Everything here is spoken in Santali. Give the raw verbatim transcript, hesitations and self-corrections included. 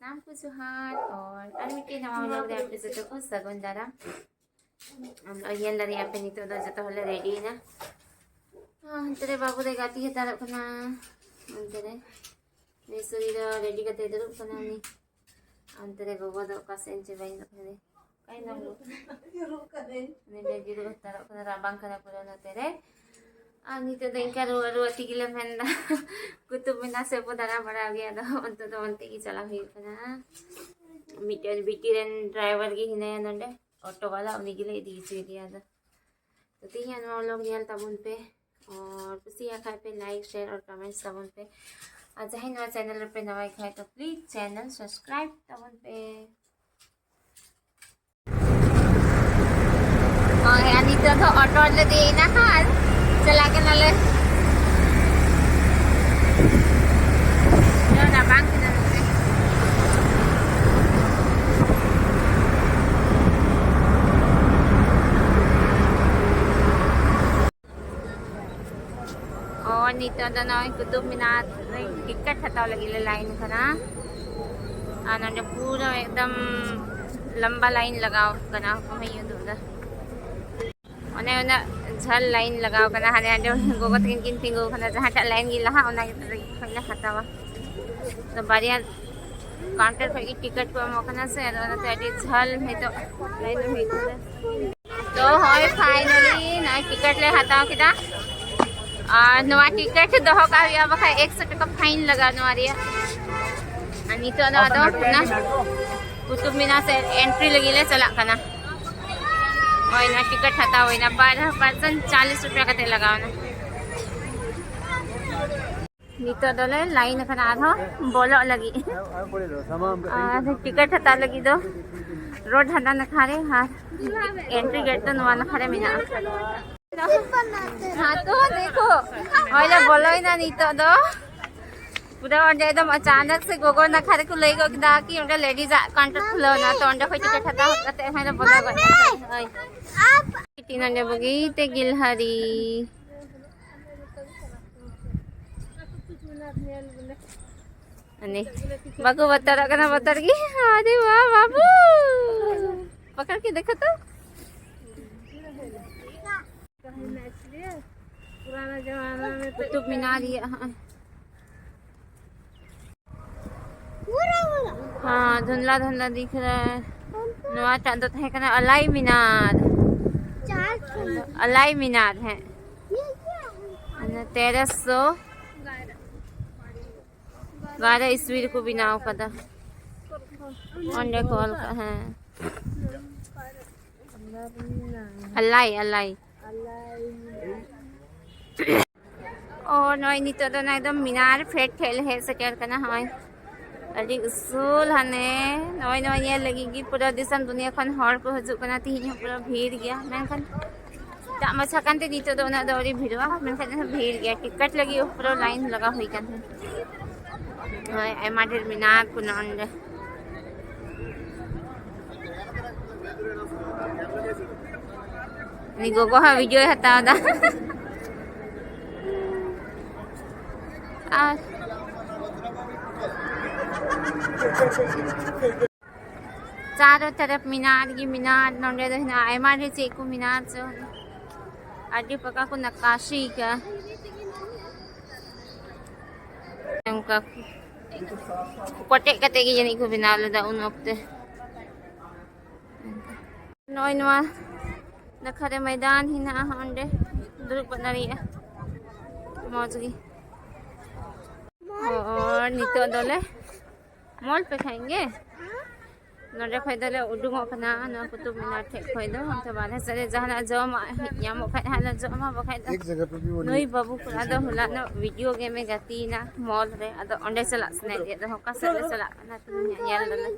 ᱟᱢ ᱠᱚ ᱡᱚᱦᱟᱨ᱾ ᱟᱨ ᱟᱨ ᱢᱤᱫᱴᱮᱱ ᱱᱟᱣᱟ ᱵᱞᱚᱜ ᱨᱮ ᱟᱯᱮ ᱡᱚᱛᱚ ᱠᱚ ᱥᱟᱹᱜᱩᱱ ᱫᱟᱨᱟᱢ᱾ ᱟᱢ ᱫᱚ ᱧᱮᱞ ᱫᱟᱲᱮᱭᱟᱜᱼᱟ ᱯᱮ, ᱱᱤᱛᱚᱜ ᱫᱚ ᱡᱚᱛᱚ ᱦᱚᱲᱞᱮ ᱨᱮᱰᱤᱭᱮᱱᱟ᱾ ᱚᱱᱛᱮ ᱨᱮ ᱵᱟᱹᱵᱩ ᱫᱚᱭ ᱜᱟᱛᱮ ᱦᱟᱛᱟᱲᱚᱜ ᱠᱟᱱᱟ᱾ ᱚᱱᱛᱮ ᱨᱮ ᱢᱤᱥᱩᱨᱤ ᱫᱚ ᱨᱮᱰᱤ ᱠᱟᱛᱮ ᱫᱩᱲᱩᱵ ᱠᱟᱱᱟ ᱩᱱᱤ᱾ ᱚᱱᱛᱮ ᱨᱮ ᱜᱚᱜᱚ ᱫᱚ ᱚᱠᱟ ᱥᱮᱫ ᱮᱱ ᱪᱚ ᱵᱟᱹᱧ ᱧᱮᱞ ᱠᱟᱫᱮ᱾ ᱚᱠᱟᱭ ᱱᱟᱢ ᱜᱚ? ᱩᱱᱤ ᱫᱚ ᱡᱤᱨᱟᱹᱣ ᱦᱟᱛᱟᱲᱚᱜ ᱠᱟᱱᱟ, ᱨᱟᱵᱟᱝ ᱠᱟᱱᱟ ᱯᱩᱨᱟᱹ ᱱᱚᱛᱮ ᱨᱮ᱾ ᱟᱨ ᱱᱤᱛᱚᱜ ᱫᱚ ᱤᱱᱠᱟ ᱨᱩᱣᱟᱹ ᱨᱩᱣᱟᱹ ᱛᱮᱜᱮ ᱞᱮ ᱢᱮᱱᱫᱟ᱾ ᱠᱩᱛᱩᱵ ᱢᱤᱱᱟᱨ ᱥᱮᱫ ᱵᱚ ᱫᱟᱬᱟ ᱵᱟᱲᱟ ᱟᱹᱜᱩᱭᱟ, ᱟᱫᱚ ᱚᱱᱛᱮ ᱫᱚ ᱚᱱᱛᱮ ᱜᱮ ᱪᱟᱞᱟᱣ ᱦᱩᱭᱩᱜ ᱠᱟᱱᱟ᱾ ᱢᱤᱫᱴᱮᱱ ᱵᱤᱴᱤ ᱨᱮᱱ ᱰᱨᱟᱭᱵᱷᱟᱨ ᱜᱮ ᱦᱮᱱᱟᱭᱟ ᱱᱚᱰᱮ, ᱚᱴᱳ ᱵᱟᱞᱟ, ᱩᱱᱤ ᱜᱮᱞᱮ ᱤᱫᱤ ᱦᱚᱪᱚᱭᱮᱫᱮᱭᱟ᱾ ᱟᱫᱚ ᱛᱚ ᱛᱮᱦᱮᱧᱟᱜ ᱱᱚᱣᱟ ᱵᱞᱚᱜ ᱧᱮᱞ ᱛᱟᱵᱚᱱ ᱯᱮ, ᱟᱨ ᱠᱩᱥᱤᱭᱟᱜ ᱠᱷᱟᱡ ᱯᱮ ᱞᱟᱭᱤᱠ, ᱥᱮᱭᱟᱨ ᱟᱨ ᱠᱚᱢᱮᱱᱴᱥ ᱛᱟᱵᱚᱱ ᱯᱮ᱾ ᱟᱨ ᱡᱟᱦᱟᱸᱭ ᱱᱚᱣᱟ ᱪᱮᱱᱮᱞ ᱨᱮᱯᱮ ᱱᱟᱣᱟᱭ ᱠᱷᱟᱡ ᱫᱚ ᱯᱞᱤᱡᱽ ᱪᱮᱱᱮᱞ ᱥᱟᱵᱥᱠᱨᱟᱭᱤᱵ ᱛᱟᱵᱚᱱ ᱯᱮ᱾ ᱦᱳᱭ, ᱟᱨ ᱱᱤᱛᱚᱜ ᱫᱚ ᱚᱴᱳ ᱨᱮᱞᱮ ᱫᱮᱡ ᱮᱱᱟ ᱦᱟᱸᱜ ᱟᱨ ᱪᱟᱞᱟᱜ ᱠᱟᱱᱟᱞᱮ᱾ ᱨᱟᱵᱟᱝ ᱠᱟᱱᱟ ᱱᱚᱛᱮ᱾ ᱚ, ᱱᱤᱛᱚᱜ ᱫᱚ ᱱᱚᱜᱼᱚᱭ ᱠᱩᱛᱩᱵ ᱢᱤᱱᱟᱨ ᱨᱮ ᱴᱤᱠᱤᱴ ᱦᱟᱛᱟᱣ ᱞᱟᱹᱜᱤᱫ ᱞᱮ ᱞᱟᱭᱤᱱ ᱠᱟᱱᱟ᱾ ᱟᱨ ᱱᱚᱰᱮ ᱯᱩᱨᱟᱹ ᱮᱠᱫᱚᱢ ᱞᱟᱢᱵᱟ ᱞᱟᱭᱤᱱ ᱞᱟᱜᱟᱣ ᱠᱟᱱᱟ, ᱚᱠᱚᱭ ᱦᱚᱸᱭ ᱩᱫᱩᱜ ᱮᱫᱟ᱾ ᱚᱱᱮ ᱩᱱᱟᱹᱜ ᱡᱷᱟᱹᱞ ᱞᱟᱭᱤᱱ ᱞᱟᱜᱟᱣ ᱠᱟᱱᱟ, ᱦᱟᱸᱰᱮ ᱦᱟᱸᱰᱮ ᱜᱚᱜᱚ ᱛᱟᱹᱠᱤᱱ ᱠᱤᱱ ᱛᱤᱸᱜᱩ ᱠᱟᱱᱟ, ᱡᱟᱦᱟᱸᱴᱟᱜ ᱞᱟᱭᱤᱱ ᱜᱮ ᱞᱟᱦᱟ, ᱚᱱᱟ ᱜᱮ ᱠᱷᱚᱱ ᱞᱮ ᱦᱟᱛᱟᱣᱟ᱾ ᱛᱚ ᱵᱟᱨᱭᱟ ᱠᱟᱣᱩᱱᱴᱟᱨ ᱠᱷᱚᱱ ᱜᱮ ᱴᱤᱠᱤᱴ ᱠᱚ ᱮᱢᱚᱜ ᱠᱟᱱᱟ ᱥᱮ, ᱟᱫᱚ ᱚᱱᱟᱛᱮ ᱟᱹᱰᱤ ᱡᱷᱟᱹᱞ ᱱᱤᱛᱚᱜ ᱞᱟᱭᱤᱱ ᱨᱮ ᱦᱩᱭᱩᱜ ᱠᱟᱱᱟ᱾ ᱛᱚ ᱦᱳᱭ, ᱯᱷᱟᱭᱱᱟᱞᱤ ᱱᱚᱜᱼᱚᱭ ᱴᱤᱠᱤᱴ ᱞᱮ ᱦᱟᱛᱟᱣ ᱠᱮᱫᱟ᱾ ᱟᱨ ᱱᱚᱣᱟ ᱴᱤᱠᱤᱴ ᱫᱚᱦᱚ ᱠᱟᱜ ᱦᱩᱭᱩᱜᱼᱟ, ᱵᱟᱠᱷᱟᱡ ᱮᱠᱥᱚ ᱴᱟᱠᱟ ᱯᱷᱟᱭᱤᱱ ᱞᱟᱜᱟᱜᱼᱟ ᱱᱚᱣᱟ ᱨᱮᱭᱟᱜ᱾ ᱟᱨ ᱱᱤᱛᱚᱜ ᱫᱚ ᱟᱫᱚ ᱚᱱᱟ ᱠᱩᱛᱩᱵ ᱢᱤᱱᱟᱨ ᱥᱮᱫ ᱮᱱᱴᱨᱤ ᱞᱟᱹᱜᱤᱫ ᱞᱮ ᱪᱟᱞᱟᱜ ᱠᱟᱱᱟ᱾ ᱦᱳᱭ, ᱱᱚᱣᱟ ᱴᱤᱠᱤᱴ ᱦᱟᱛᱟᱣ ᱦᱩᱭᱱᱟ, per person ᱪᱟᱞᱤᱥ ᱨᱩᱯᱤᱭᱟ ᱠᱟᱛᱮ ᱞᱟᱜᱟᱣ ᱮᱱᱟ᱾ ᱱᱤᱛᱚᱜ ᱫᱚᱞᱮ ᱞᱟᱭᱤᱱ ᱟᱠᱟᱱᱟ ᱟᱨᱦᱚᱸ ᱵᱚᱞᱚᱜ ᱞᱟᱹᱜᱤᱫ᱾ ᱟᱨ ᱴᱤᱠᱤᱴ ᱦᱟᱛᱟᱣ ᱞᱟᱹᱜᱤᱫ ᱫᱚ ᱨᱳᱰ ᱦᱟᱱᱟ ᱱᱟᱠᱷᱟ ᱨᱮ, ᱟᱨ ᱮᱱᱴᱨᱤ ᱜᱮᱴ ᱫᱚ ᱱᱚᱣᱟ ᱱᱟᱠᱷᱟ ᱨᱮ ᱢᱮᱱᱟᱜᱼᱟ᱾ ᱦᱟᱸ ᱛᱚ ᱫᱮᱠᱷᱳ, ᱦᱳᱭ ᱞᱮ ᱵᱚᱞᱚᱭᱮᱱᱟ ᱱᱤᱛᱚᱜ ᱫᱚ᱾ ᱯᱩᱨᱟᱹ ᱚᱸᱰᱮ ᱮᱠᱫᱚᱢ ᱟᱪᱟᱱᱚᱠ ᱥᱮ ᱜᱚᱜᱚ ᱱᱟᱠᱷᱟ ᱨᱮᱠᱚ ᱞᱟᱹᱭ ᱜᱚᱫ ᱠᱮᱫᱟ ᱠᱤ ᱚᱸᱰᱮ ᱞᱮᱰᱤᱡᱟᱜ ᱠᱟᱣᱩᱱᱴᱟᱨ ᱠᱷᱩᱞᱟᱹᱣ ᱮᱱᱟ, ᱛᱚ ᱚᱸᱰᱮ ᱠᱷᱚᱡ ᱴᱤᱠᱤᱴ ᱦᱟᱛᱟᱣ ᱦᱚᱫ ᱠᱟᱛᱮ ᱦᱚᱸ ᱞᱮ ᱵᱚᱞᱚ ᱜᱚᱫ ᱮᱱᱟ᱾ ᱦᱳᱭ᱾ ᱱᱚᱰᱮ ᱵᱩᱜᱤ ᱛᱮ ᱜᱤᱞᱦᱟᱨᱤ᱾ ᱩᱱᱤ ᱵᱟᱠᱚ ᱵᱚᱛᱚᱨᱚᱜ ᱠᱟᱱᱟ, ᱵᱚᱛᱚᱨ ᱜᱮ᱾ ᱟᱨᱮ ᱵᱟᱦ ᱵᱟᱹᱵᱩ, ᱯᱟᱠᱟᱲ ᱠᱮ ᱫᱮᱠᱷᱟ ᱛᱚ᱾ ᱠᱩᱛᱩᱵ ᱢᱤᱱᱟᱨ ᱤᱭᱟᱹ ᱦᱚᱸᱜᱼᱚᱭ᱾ ᱦᱮᱸ, ᱫᱷᱩᱱᱫᱞᱟ ᱫᱷᱩᱱᱫᱞᱟ ᱫᱤᱠᱷ ᱨᱟᱦᱟ ᱦᱮ᱾ ᱱᱚᱣᱟᱴᱟᱜ ᱫᱚ ᱛᱟᱦᱮᱸ ᱠᱟᱱᱟ ᱟᱞᱟᱭ ᱢᱤᱱᱟᱨ᱾ ᱟᱞᱟᱭ ᱢᱤᱱᱟᱨ, ᱦᱮᱸ᱾ ᱚᱱᱟ ᱛᱮᱨᱚᱥᱚ ᱵᱟᱨᱚ ᱤᱥᱣᱤ ᱨᱮᱠᱚ ᱵᱮᱱᱟᱣ ᱠᱟᱫᱟ᱾ ᱚᱸᱰᱮ ᱠᱚ ᱚᱞ ᱠᱟᱜᱼᱟ, ᱦᱮᱸ᱾ ᱟᱞᱟᱭ, ᱟᱞᱟᱭ᱾ ᱚ, ᱱᱚᱜᱼᱚᱭ ᱱᱤᱛᱚᱜ ᱫᱚ ᱱᱚᱜᱼᱚᱭ ᱫᱚ ᱢᱤᱱᱟᱨ ᱯᱷᱮᱰ ᱴᱷᱮᱡ ᱞᱮ ᱦᱮᱡ ᱥᱮᱴᱮᱨ ᱠᱟᱱᱟ᱾ ᱦᱚᱸᱜᱼᱚᱭ ᱟᱹᱰᱤ ᱩᱥᱩᱞ ᱦᱟᱱᱮ, ᱱᱚᱜᱼᱚᱭ ᱱᱚᱣᱟ ᱧᱮᱞ ᱞᱟᱹᱜᱤᱫ ᱜᱮ ᱯᱩᱨᱟᱹ ᱫᱤᱥᱚᱢ ᱫᱩᱱᱤᱭᱟᱹ ᱠᱷᱚᱱ ᱦᱚᱲ ᱠᱚ ᱦᱤᱡᱩᱜ ᱠᱟᱱᱟ᱾ ᱛᱤᱦᱤᱧ ᱦᱚᱸ ᱯᱩᱨᱟᱹ ᱵᱷᱤᱲ ᱜᱮᱭᱟ, ᱢᱮᱱᱠᱷᱟᱱ ᱥᱮᱛᱟᱜ ᱢᱟᱪᱷᱟ ᱠᱟᱱᱛᱮ ᱱᱤᱛᱚᱜ ᱫᱚ ᱩᱱᱟᱹᱜ ᱫᱚ ᱟᱹᱣᱨᱤ ᱵᱷᱤᱲᱚᱜᱼᱟ, ᱢᱮᱱᱠᱷᱟᱱ ᱮᱱᱦᱚᱸ ᱵᱷᱤᱲ ᱜᱮᱭᱟ᱾ ᱴᱤᱠᱤᱴ ᱞᱟᱹᱜᱤᱫ ᱯᱩᱨᱟᱹ ᱞᱟᱭᱤᱱ ᱞᱟᱜᱟᱣ ᱦᱩᱭ ᱠᱟᱱ ᱛᱟᱦᱮᱸᱫ᱾ ᱦᱳᱭ, ᱟᱭᱢᱟ ᱰᱷᱮᱨ ᱢᱮᱱᱟᱜ ᱠᱚ ᱱᱚᱰᱮ᱾ ᱩᱱᱤ ᱜᱚᱜᱚ ᱦᱚᱸ ᱵᱷᱤᱰᱤᱭᱳᱭ ᱦᱟᱛᱟᱣ ᱮᱫᱟ᱾ ᱟᱨ ᱪᱟᱨᱚ ᱛᱚᱨᱚᱯ ᱢᱤᱱᱟᱨ ᱜᱮ ᱢᱤᱱᱟᱨ᱾ ᱱᱚᱰᱮ ᱫᱚ ᱦᱮᱱᱟᱜᱼᱟ ᱟᱭᱢᱟ ᱰᱷᱮᱨ ᱪᱮᱫ ᱠᱚ ᱢᱤᱱᱟᱨ ᱪᱚ᱾ ᱟᱹᱰᱤ ᱯᱟᱠᱟ ᱠᱚ ᱱᱟᱠᱟᱥᱤ ᱠᱟᱜᱼᱟ᱾ ᱚᱱᱠᱟ ᱠᱚᱴᱮᱡ ᱠᱟᱛᱮ ᱜᱮ ᱡᱟᱹᱱᱤᱡ ᱠᱚ ᱵᱮᱱᱟᱣ ᱞᱮᱫᱟ ᱩᱱ ᱚᱠᱛᱮ᱾ ᱱᱚᱜᱼᱚᱭ ᱱᱚᱣᱟ ᱱᱟᱠᱷᱟ ᱨᱮ ᱢᱚᱭᱫᱟᱱ ᱦᱮᱱᱟᱜᱼᱟ, ᱚᱸᱰᱮ ᱫᱩᱲᱩᱵ ᱠᱚ ᱫᱟᱲᱮᱭᱟᱜᱼᱟ᱾ ᱢᱚᱡᱽ ᱜᱮ᱾ ᱟᱨ ᱱᱤᱛᱚᱜ ᱫᱚᱞᱮ ᱢᱚᱞ ᱯᱮ ᱠᱷᱟᱱ ᱜᱮ᱾ ᱱᱚᱰᱮ ᱠᱷᱚᱡ ᱫᱚᱞᱮ ᱩᱰᱩᱝᱚᱜ ᱠᱟᱱᱟ ᱱᱚᱣᱟ ᱠᱩᱛᱩᱵ ᱢᱤᱱᱟᱨ ᱴᱷᱮᱡ ᱠᱷᱚᱡ ᱫᱚ᱾ ᱚᱱᱛᱮ ᱵᱟᱨᱦᱮ ᱥᱮᱫ ᱨᱮ ᱡᱟᱦᱟᱱᱟᱜ ᱡᱚᱢᱟᱜ ᱦᱮᱡ ᱧᱟᱢᱚᱜ ᱠᱷᱟᱡ ᱦᱟᱸᱜ ᱞᱮ ᱡᱚᱢᱟ, ᱵᱟᱠᱷᱟᱡ ᱫᱚ ᱱᱩᱭ ᱵᱟᱹᱵᱩ ᱠᱚᱲᱟ ᱫᱚ ᱦᱚᱞᱟᱱᱚᱜ ᱵᱷᱤᱰᱤᱭᱳ ᱜᱮᱢ ᱮ ᱜᱟᱛᱮᱭᱮᱱᱟ ᱢᱚᱞ ᱨᱮ, ᱟᱫᱚ ᱚᱸᱰᱮ ᱪᱟᱞᱟᱜ ᱥᱟᱱᱟᱭᱮᱫ ᱞᱮᱭᱟ᱾ ᱟᱫᱚ ᱚᱠᱟ ᱥᱮᱫ ᱞᱮ ᱪᱟᱞᱟᱜ ᱠᱟᱱᱟ ᱛᱮᱦᱮᱧ ᱦᱟᱸᱜ ᱧᱮᱞ ᱫᱟᱞᱮ᱾